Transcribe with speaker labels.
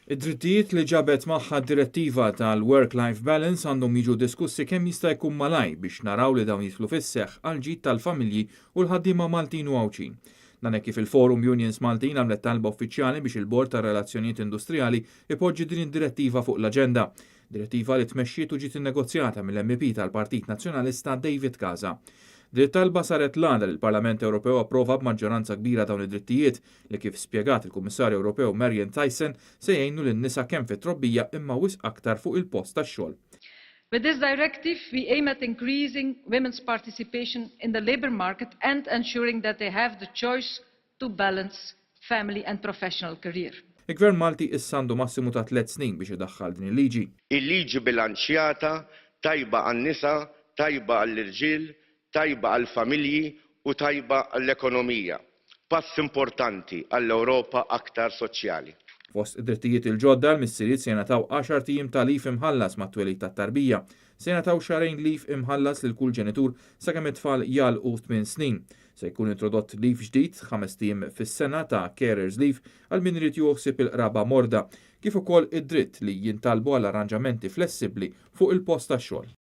Speaker 1: Id-drittijiet li ġabet magħha d-direttiva tal-Work-Life Balance għandhom jiġu diskussi kemm jista' jkun malajr biex naraw li dawn jidħlu fis-seħħ għall-ġid tal-familji u l-ħaddiema Maltin u Għawdxin. Dan hekk kif il-Forum Unions Maltin għamlet talba uffiċjali biex il-Bord tar-Relazzjonijiet Industrijali ipoġġi din id-direttiva fuq l-aġenda. Direttiva li tmexxiet u ġiet innegozjata mill-MEP tal-Partit Nazzjonalista David Casa. Din it-talba saret l-għada li l-Parlament Ewropew approva b'maġġoranza kbira dawn id-drittijiet li, kif spjegat il-Kummissarju Ewropew Marian Thyssen, se jgħinu lin-nisa kemm fit-trobbija imma wisq aktar fuq il-post tax-xogħol.
Speaker 2: With this directive, we aim at increasing women's participation in the labour market and ensuring that they have the choice to balance family and professional career.
Speaker 1: Il-Gvern Malti issa għandu massimu ta' 3 snin biex idaħħal din il-liġi.
Speaker 3: Il-liġi bilanċjata, tajba għan-nisa, tajba għall-irġiel, tajba għall-familji u tajba għall-ekonomija. Pass importanti għall-Ewropa aktar soċjali.
Speaker 1: Fost id-drittijiet il-ġodda, l-missiriet se jingħataw 10 ijiem ta' leave imħallas mat-twelid tat-tarbija. Se jingħataw xahrejn leave imħallas lil kull ġenitur sakemm it-tfal jagħlqu 8 snin. Se jkun introdott leave ġdid, 5 ijiem fis-sena ta' carers leave għal min irid joħsib il-qraba morda, kif ukoll id-dritt li jintalbu għal arranġamenti flessibbli fuq il-post tax-xogħol.